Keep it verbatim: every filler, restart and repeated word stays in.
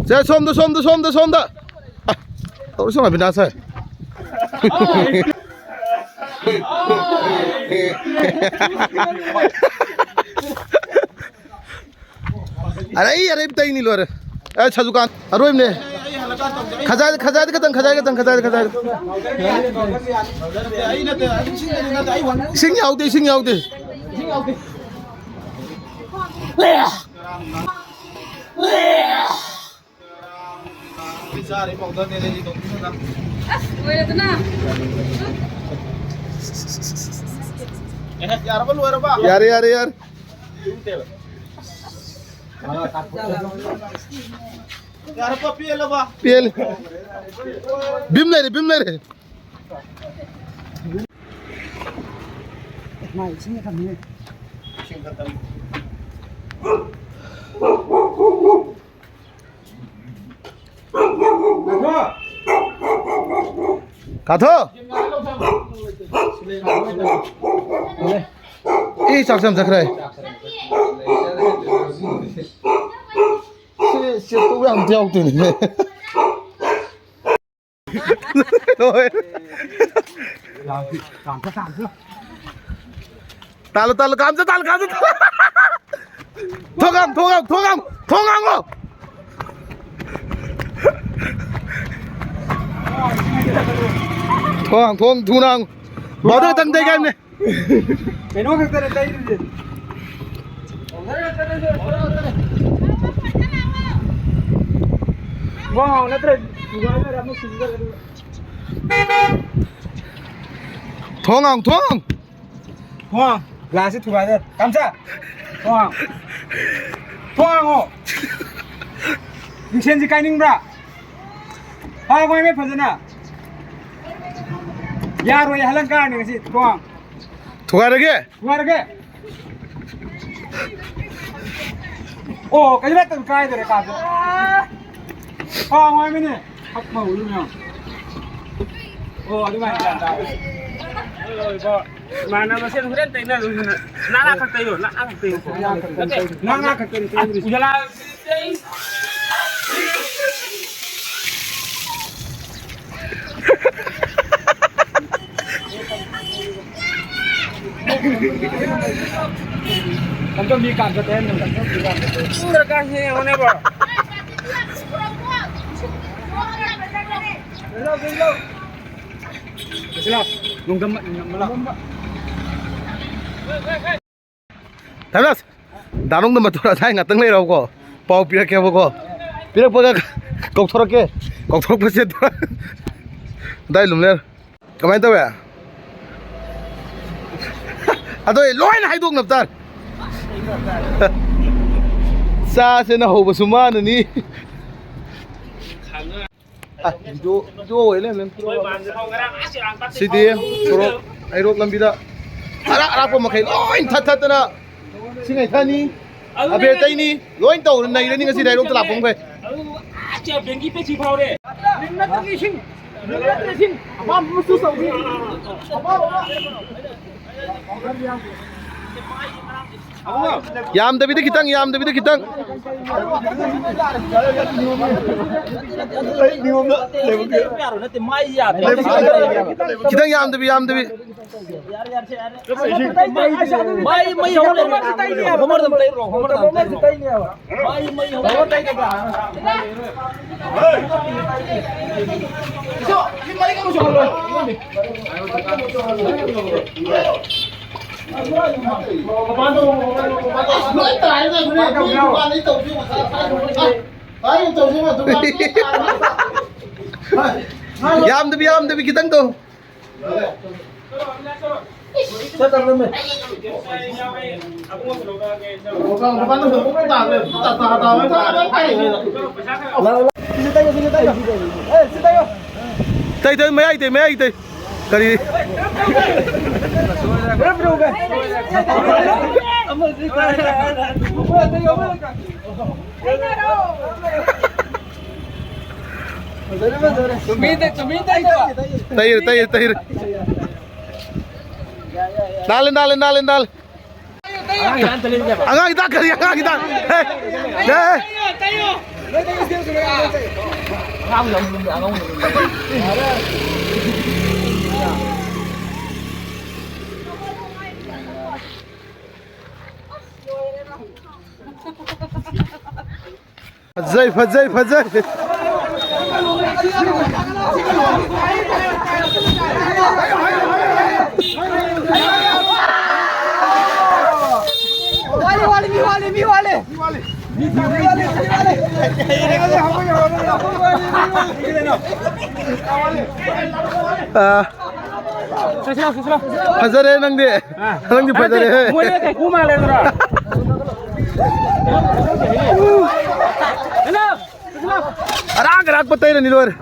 ꯁꯦ, ꯁꯣꯝꯗ, ꯁꯣꯝꯗ, ꯁꯣꯝꯗ, ꯁꯣꯝꯗ꯫ ꯑ, ꯇꯧꯔꯤꯁꯤ ꯌꯦꯡꯉꯣ, ꯑꯕꯤꯅꯥꯁ ꯍꯣꯏ꯫ ꯑꯔꯩ ꯑꯔꯩꯕ ꯇꯩꯅꯤ ꯂꯣꯏꯔꯦ꯫ ꯑꯦ, ꯁꯖꯨꯀꯥꯟ ꯑꯔꯣꯏꯕꯅꯦ꯫ ꯈꯖꯥꯏꯗ, ꯈꯖꯥꯏꯗ ꯈꯇꯪ, ꯈꯖꯥꯏꯗ ꯈꯇꯪ, ꯈꯖꯥꯏꯗ, ꯈꯖꯥꯏꯗ꯫ ꯏꯁꯤꯡ ꯌꯥꯎꯗꯦ, ꯏꯁꯤꯡ ꯌꯥꯎꯗꯦ꯫ ꯑꯁ, ꯂꯣꯏꯔꯦꯗꯅ꯫ ꯑꯦ, ꯌꯥꯔꯕ, ꯂꯣꯏꯔꯕ? ꯌꯥꯔꯦ, ꯌꯥꯔꯦ, ꯌꯥꯔꯦ꯫ ꯌꯥꯔꯕ, ꯄꯦꯜꯂꯕ? ꯄꯦꯜꯂꯦ꯫ ꯚꯤꯝ ꯂꯩꯔꯦ, ꯚꯤꯝ ꯂꯩꯔꯦ꯫ ꯃꯥ ꯏꯁꯤꯡ ꯊꯝꯃꯤ꯫ ꯀꯥꯊꯣ! ꯏ, ꯆꯥꯛ ꯆꯥꯝ ꯆꯠꯈ꯭ꯔꯦ꯫ ꯁꯤ, ꯁꯤ ꯇꯨ ꯌꯥꯝ ꯌꯥꯎꯗꯣꯏꯅꯤꯅꯦ꯫ ꯂꯣꯏꯔꯦ꯫ ꯇꯥꯜꯂꯨ, ꯇꯥꯜꯂꯨ, ꯀꯥꯝꯆꯥ, ꯇꯥꯜꯂꯨ, ꯀꯥꯝꯆꯥ, ꯇꯥꯜꯂꯨ꯫ ꯊꯣꯡ ꯍꯥꯡ, ꯊꯣꯡ ꯍꯥꯡ, ꯊꯣꯡ ꯍꯥꯡ, ꯊꯣꯡ ꯍꯥꯡꯉꯣ꯫ ꯊꯣꯡ ꯍꯥꯡ, ꯊꯣꯡ ꯊꯨꯅ ꯍꯥꯡꯉꯨ꯫ ꯕꯥꯗ ꯈꯛꯇꯪ ꯇꯩꯒꯥꯏꯕꯅꯦ꯫ ꯀꯩꯅꯣ ꯈꯛꯇꯅꯦ ꯇꯩꯔꯤꯁꯦ꯫ ꯋꯥ ꯅꯠꯇ꯭ꯔ ꯊꯨꯒꯥꯏꯅꯔ ꯑꯃꯨꯛ ꯁꯤꯟꯖꯔꯒ꯫ ꯊꯣꯡ ꯍꯥꯡ, ꯊꯣꯡ! ꯊꯣꯡ! ꯒ꯭ꯂꯥꯁꯁꯦ ꯊꯨꯒꯥꯏꯅꯔꯦ꯫ ꯀꯥꯝꯆꯥ! ꯊꯣꯡ ꯍꯥꯡ! ꯊꯣꯡ ꯍꯥꯡꯉꯣ! ꯃꯤꯡꯁꯦꯟꯁꯤ ꯀꯥꯏꯅꯤꯡꯕ꯭ꯔꯥ? ꯍꯥꯡꯉꯣ ꯍꯥꯏꯃꯦ ꯐꯖꯅ꯫ ꯌꯥꯔꯣꯏ, ꯍꯂꯪꯀꯥꯔꯅꯤ ꯉꯁꯤ꯫ ꯊꯣꯡ ꯍꯥꯡ! ꯊꯨꯒꯥꯏꯔꯒꯦ? ꯊꯨꯒꯥꯏꯔꯒꯦ? ꯑꯣ, ꯀꯩꯁꯨ ꯅꯠꯇꯕ ꯀꯥꯏꯗꯔꯦ ꯀꯥꯗ꯫ ꯑꯥ, ꯉꯥꯏꯃꯤꯅꯦ꯫ ꯍꯛ ꯃꯧ ꯃꯌꯥꯝ꯫ ꯑꯣ, ꯑꯗꯨꯃꯥꯏꯅ ꯒ꯭ꯌꯥꯟ ꯇꯥꯔꯦ꯫ ꯏꯃꯥꯟꯅꯕ ꯃꯁꯦꯟ ꯍꯣꯔꯦꯟ ꯇꯩꯅꯗꯣꯏꯁꯤꯅ ꯅꯥꯛ ꯅꯥꯛ ꯈꯛ ꯇꯩꯌꯣ, ꯅꯥꯛ ꯅꯥꯛ ꯈꯛ ꯇꯩꯌꯣ꯫ ꯅꯥꯛ ꯅꯥꯛ ꯈꯛ ꯇꯩꯌꯣ꯫ ꯎꯖꯥꯂꯥ ꯀꯝꯗꯧ ꯃꯤ ꯀꯥꯟ ꯆꯠꯇꯦ ꯍꯥꯏꯅ ꯀꯝꯗꯧ ꯃꯤ ꯀꯥꯟ ꯆꯠꯇꯦ? ꯏꯪꯗ꯭ꯔꯀꯥꯟꯁꯤꯗ ꯌꯦꯡꯉꯨꯅꯦꯕꯣ꯫ ꯂꯥꯛꯁꯤꯜꯂꯣ, ꯂꯥꯛꯁꯤꯜꯂꯣ꯫ ꯅꯣꯡꯗꯝ, ꯅꯣꯡꯗꯝ ꯂꯥꯛ꯫ ꯊꯥꯏꯃꯅꯥꯁ, ꯗꯥ ꯅꯣꯡꯗꯝꯕ ꯊꯣꯔꯛꯑ ꯁꯥꯏ ꯉꯥꯛꯇꯪ ꯂꯩꯔꯛꯎꯀꯣ꯫ ꯄꯥꯎ ꯄꯤꯔꯛꯀꯦꯕꯀꯣ꯫ ꯄꯤꯔꯛꯄꯒ ꯀꯧꯊꯣꯔꯛꯀꯦ꯫ ꯀꯧꯊꯣꯔꯛꯄꯁꯦ ꯑꯗꯥꯏ ꯂꯨꯝ ꯂꯩꯔ꯫ ꯀꯃꯥꯏꯅ ꯇꯧꯋꯦ? ꯑꯗꯣ ꯑꯩ ꯂꯣꯏꯅ ꯍꯥꯏꯗꯣꯛꯅꯕ ꯇꯥꯔꯦ꯫ ꯆꯥꯁꯦꯅ ꯍꯧꯕꯁꯨ ꯃꯥꯅꯅꯤ꯫ ꯑ, ꯚꯤꯗꯤꯑꯣ, ꯚꯤꯗꯤꯑꯣ ꯑꯣꯏ ꯂꯩꯔꯝꯃꯦ꯫ ꯁꯤꯗꯤ ꯁꯣꯔꯣꯛ, ꯍꯩꯔꯣꯛ ꯂꯝꯕꯤꯗ ꯑꯔꯥꯛ ꯑꯔꯥꯛꯄ ꯃꯈꯩ ꯂꯣꯏ ꯊꯠ ꯊꯠꯇꯅ ꯁꯤꯡꯉꯩ ꯊꯠꯅꯤ, ꯑꯕꯦꯔ ꯇꯩꯅꯤ, ꯂꯣꯏ ꯇꯧꯔ ꯅꯩꯔꯅꯤ ꯉꯁꯤꯗꯤ ꯍꯩꯔꯣꯛꯇ ꯂꯥꯛꯄ ꯃꯈꯩ꯫ ꯌꯥꯝꯗꯕꯤꯗ ꯈꯤꯇꯪ, ꯌꯥꯝꯗꯕꯤꯗ ꯈꯤꯇꯪ꯫ ꯈꯤꯇꯪ ꯌꯥꯝꯗꯕꯤ, ꯌꯥꯝꯗꯕꯤ꯫ ꯃꯩ, ꯃꯩ ꯍꯧꯔꯦ꯫ ꯍꯣꯃꯔꯗ ꯑꯝ ꯇꯩꯔꯣ, ꯍꯣꯃꯔꯗ ꯑꯝ ꯇꯩꯔꯣ꯫ ꯃꯩ, ꯃꯩ ꯍꯧꯔꯦ꯫ ꯌꯥꯝꯗꯕꯤ, ꯌꯥꯝꯗꯕꯤ ꯈꯤꯇꯪ ꯇꯧ꯫ ꯇꯩ, ꯇꯩ, ꯃꯌꯥꯏ ꯇꯩ, ꯃꯌꯥꯏ ꯇꯩ꯫ ꯀꯔꯤ? ꯇꯩꯔꯦ, ꯇꯩꯔꯦ, ꯇꯩꯔꯦ꯫ ꯅꯥꯜꯂꯦ, ꯅꯥꯜꯂꯦ, ꯅꯥꯜꯂꯦ, ꯅꯥꯜꯂꯦ꯫ ꯑꯉꯥꯡ ꯍꯤꯗꯥꯛ ꯀꯔꯤ? ꯑꯉꯥꯡ ꯍꯤꯗꯥꯛ꯫ ꯍꯦ! ꯍꯦ! ꯐꯖꯩ, ꯐꯖꯩ, ꯐꯖꯩ꯫ ꯋꯥꯠꯂꯤ, ꯋꯥꯠꯂꯤ, ꯃꯤ ꯋꯥꯠꯂꯤ, ꯃꯤ ꯋꯥꯠꯂꯤ꯫ ꯑꯥ, ꯐꯖꯔꯦ ꯅꯪꯗꯤ꯫ ꯅꯪꯗꯤ ꯐꯖꯔꯦꯍꯦ꯫ ꯃꯣꯏꯅ ꯀꯩꯀꯨ ꯃꯥꯜꯂꯦꯗ꯭ꯔꯣ? ꯑꯔꯥꯛ ꯑꯔꯥꯛꯄ ꯇꯩꯔꯅꯤ, ꯂꯣꯏꯔꯦ꯫